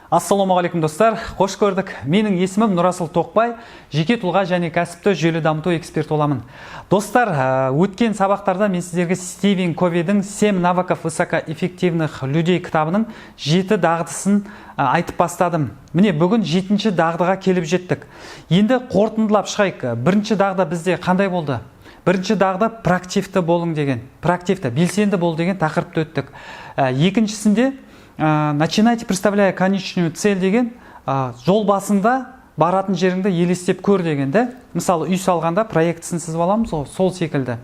Ассалаумағалейкум, достар! Қош көрдік. Менің есімім Нұрасыл Тоқбай, жеке тұлға және кәсіпті жүйелі дамыту эксперті боламын. Достар, өткен сабақтарда мен сіздерге Стивен Ковидің «Семь навыков высокоэффективных людей» кітабының жеті дағдысын айтып бастадым. Міне, бүгін жетінші дағдыға келіп жеттік. Енді қорытындылап шығайық. Бірінші дағды бізде қандай болды? Бірінші дағды проактивті болың деген, проактивті, белсенді бол деген тақырыпты өттік. Екіншісінде «Начинайте, представляя конечную цель» деген, жол басында баратын жеріңді елестеп көр деген да. Мысалы, үй салғанда проектісін сызып аламыз ғой, сол секілді.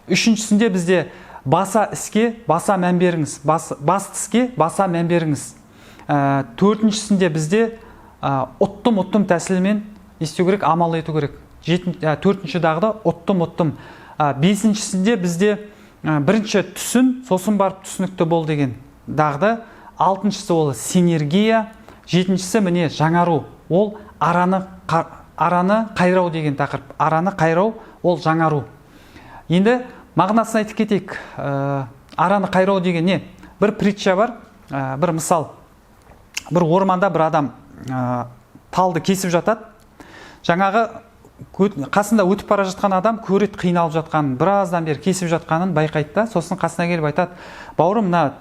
Үшіншісінде бізде баса іске баса мән беріңіз, басты іске баса мән беріңіз. Төртіншісінде бізде ұттым ұттым тәсілімен не істеу керек? Амал ету керек. Төртінші дағды ұттым ұттым. Бесіншісінде бізде бірінші түсін, сосын барып түсінікті бол деген дағды. Алтыншысы ол синергия. Жетіншісі, міне, жаңару, ол араны қайрау деген тақырып. Араны қайрау ол жаңару. Енді мағынасын айтып кетейік. Араны қайрау деген не? Бір притча бар, бір мысал. Бір орманда бір адам талды кесіп жатады. Жаңағы қасында өтіп бара жатқан адам көреді қиналып жатқанын, біраздан бері кесіп жатқанын байқайды да, сосын қасына келіп айтады: «Бауырым, мына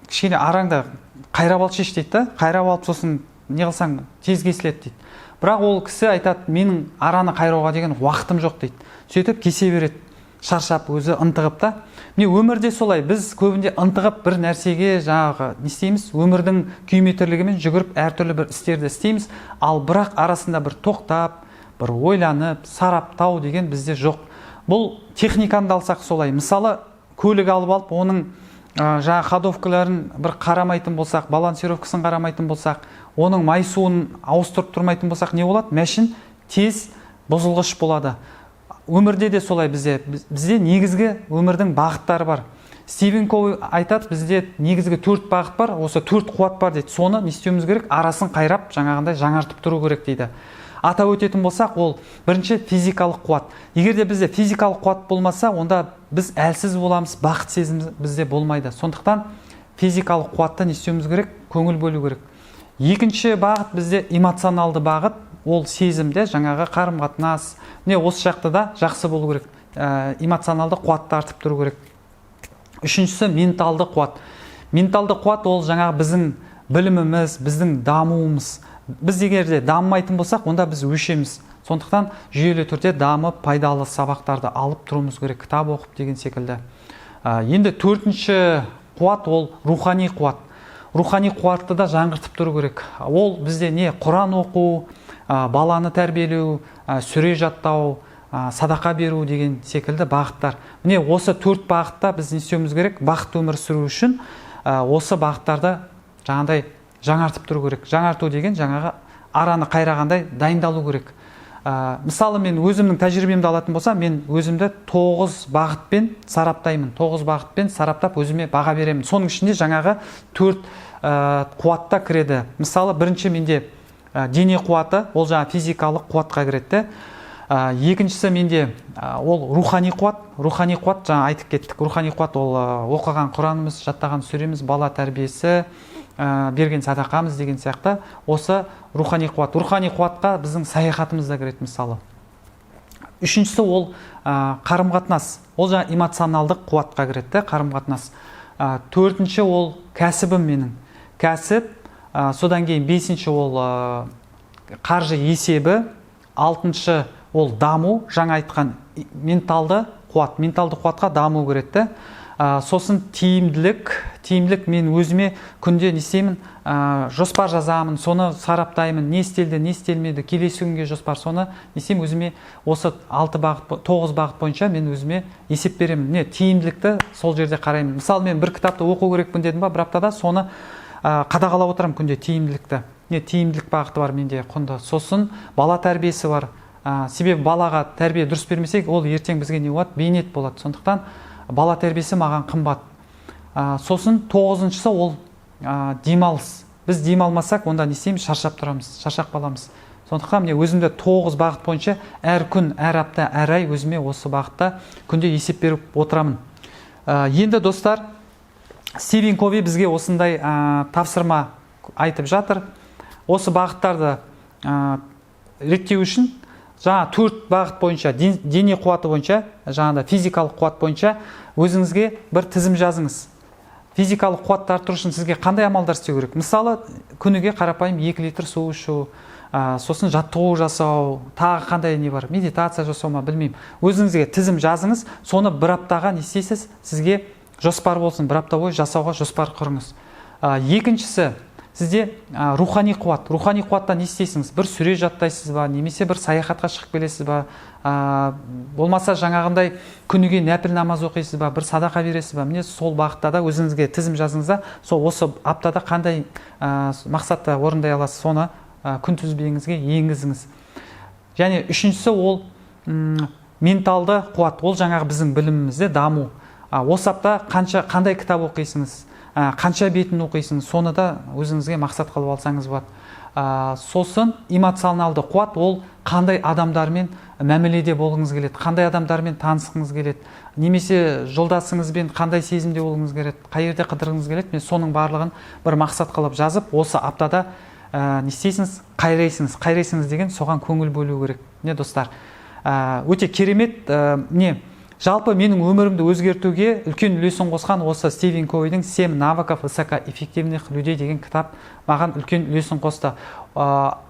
кішкене араңды қайрап алып шеш», – дейді да. «Қайрап алып, сосын не қылсаң, тез кесіледі», – дейді. Бірақ ол кісі айтады: «Менің араны қайрауға деген уақытым жоқ», – дейді. Сөйтіп кесе береді шаршап, өзі ынтығып та. Міне, өмірде солай, біз көбінде ынтығып бір нәрсеге жаңағы не істейміз, өмірдің күйме тірлігімен жүгіріп, әртүрлі бір істерді істейміз. Ал бірақ арасында бір тоқтап, бір ойланып, сараптау деген бізде жоқ. Бұл техниканы да алсақ солай. Мысалы, көлік алып алып, оның жаңағы ходовкаларын бір қарамайтын болсақ, балансировкасын қарамайтын болсақ, оның май суын ауыстырып тұрмайтын болсақ, не болады? Мәшін тез бұзылғыш болады. Өмірде де солай. Бізде негізгі өмірдің бағыттары бар. Стивен Кови айтады: «Бізде негізгі төрт бағыт бар, осы төрт қуат бар», – дейді. Соны не істеуіміз керек? Арасын қайрап, жаңағындай жаңартып тұру керек дейді. Атап өтетін болсақ, ол бірінші физикалық қуат. Егер де бізде физикалық қуат болмаса, онда біз әлсіз боламыз, бақыт сезімі бізде болмайды. Сондықтан физикалық қуатты не істеуіміз керек? Көңіл бөлу керек. Екінші бағыт бізде эмоционалды бағыт, ол сезімде жаңағы қарым қатынас. Міне, осы жақта да жақсы болу керек, эмоционалды қуатты артып тұру керек. Үшіншісі менталды қуат. Менталды қуат ол жаңағы біздің біліміміз, біздің дамуымыз. Біз егер де дамымайтын болсақ, онда біз өшеміз. Сондықтан жүйелі түрде дамып, пайдалы сабақтарды алып тұруымыз керек, кітап оқып деген секілді. Енді төртінші қуат ол рухани қуат. Рухани қуатты да жаңғыртып тұру керек. Ол бізде не? Құран оқу, баланы тәрбиелеу, сүре жаттау, садақа беру деген секілді бағыттар. Міне, осы төрт бағытта біз не істеуіміз керек? Бақытты өмір сүру үшін осы бағыттарды жаңағыдай жаңартып тұру керек. Жаңарту деген жаңағы араны қайрағандай дайындалу керек. Мысалы, мен өзімнің тәжірибемді алатын болсам, мен өзімді тоғыз бағытпен сараптаймын. Тоғыз бағытпен сараптап, өзіме баға беремін. Соның ішінде жаңағы төрт қуатта кіреді. Мысалы, бірінші менде дене қуаты, ол жаңа физикалық қуатқа кіреді де. Екіншісі менде ол рухани қуат. Рухани қуат жаңа айтып кеттік. Рухани қуат ол оқыған Құранымыз, жаттаған сүреміз, бала тәрбиесі, берген садақамыз деген сияқты. Осы рухани қуат. Рухани қуатқа біздің саяхатымыз да кіреді. Мысалы, үшіншісі ол қарым қатынас, ол жаңа эмоционалдық қуатқа кіреді да, қарым қатынас. Төртінші ол кәсібім, менің кәсіп. Содан кейін бесінші ол қаржы есебі. Алтыншы ол даму, жаңа айтқан менталды қуат. Менталды қуатқа даму кіреді да. Сосын тиімділік. Тиімділік, мен өзіме күнде не істеймін? Жоспар жазамын, соны сараптаймын: не істелді, не істелмеді, келесі күнге жоспар. Соны не істеймін? Өзіме осы алты бағыт, тоғыз бағыт бойынша мен өзіме есеп беремін. Не, тиімділікті сол жерде қараймын. Мысалы, мен бір кітапты оқу керекпін дедім ба бір аптада, соны қадағалап отырамын күнде тиімділікті. Не, тиімділік бағыты бар менде құнды. Сосын бала тәрбиесі бар. Себебі балаға тәрбие дұрыс бермесек, ол ертең бізге не болады? Бейнет болады. Сондықтан бала тәрбиесі маған қымбат. Сосын тоғызыншысы ол демалыс. Біз демалмасақ, онда не істейміз? Шаршап тұрамыз, шаршап қаламыз. Сондықтан, міне, өзімде тоғыз бағыт бойынша әр күн, әр апта, әр ай өзіме осы бағытта күнде есеп беріп отырамын. Енді, достар, Стивен Кови бізге осындай тапсырма айтып жатыр. Осы бағыттарды реттеу үшін жаңа төрт бағыт бойынша, дене қуаты бойынша, жаңағыдай физикалық қуат бойынша өзіңізге бір тізім жазыңыз. Физикалық қуатты арттыру үшін сізге қандай амалдар істеу керек? Мысалы, күніге қарапайым 2 литр су ішу, сосын жаттығу жасау, тағы қандай не бар, медитация жасау ма, білмеймін. Өзіңізге тізім жазыңыз, соны бір аптаға не істейсіз, сізге жоспар болсын, бір апта бойы жасауға жоспар құрыңыз. Екіншісі, сізде рухани қуат. Рухани қуатта не істейсіңіз? Бір сүре жаттайсыз ба, немесе бір саяхатқа шығып келесіз ба, болмаса жаңағындай күніге нәпіл намаз оқисыз ба, бір садақа бересіз ба? Міне, сол бағытта да өзіңізге тізім жазыңыз да, сол осы аптада қандай мақсатты орындай аласыз, соны күнтізбеңізге енгізіңіз. Және үшіншісі, ол менталды қуат. Ол жаңағы біздің білімімізде даму. Осы апта қанша, қандай кітап оқисыңыз, қанша бетін оқисыңыз, соны да өзіңізге мақсат қылып алсаңыз болады. Сосын эмоционалды қуат. Ол қандай адамдармен мәміледе болғыңыз келеді, қандай адамдармен танысқыңыз келеді, немесе жолдасыңызбен қандай сезімде болғыңыз келеді, қай жерде қыдырғыңыз келеді. Мен соның барлығын бір мақсат қылып жазып, осы аптада не істейсіңіз, қайрайсыңыз. Қайрайсыңыз деген соған көңіл бөлу керек. Не, достар, өте керемет. Не, жалпы менің өмірімді өзгертуге үлкен үлесін қосқан осы Стивен Ковидің «Семь навыков высокоэффективных людей» деген кітап маған үлкен үлесін қосты.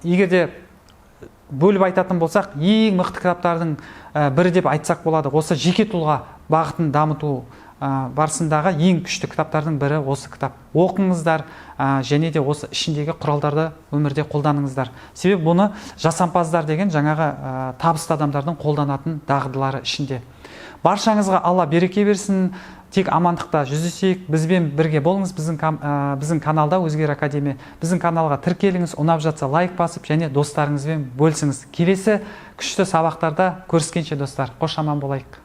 Егер де бөліп айтатын болсақ, ең мықты кітаптардың бірі деп айтсақ болады. Осы жеке тұлға бағытын дамыту барысындағы ең күшті кітаптардың бірі осы кітап. Оқыңыздар және де осы ішіндегі құралдарды өмірде қолданыңыздар, себебі бұны жасампаздар деген жаңағы табысты адамдардың қолданатын дағдылары ішінде. Баршаңызға Алла береке берсін, тек амандықта жүздесейік. Бізбен бірге болыңыз біздің каналда, Өзгер Академия, біздің каналға тіркеліңіз, ұнап жатса, лайк басып және достарыңызбен бөлісіңіз. Келесі күшті сабақтарда көріскенше, достар, қош, аман болайық.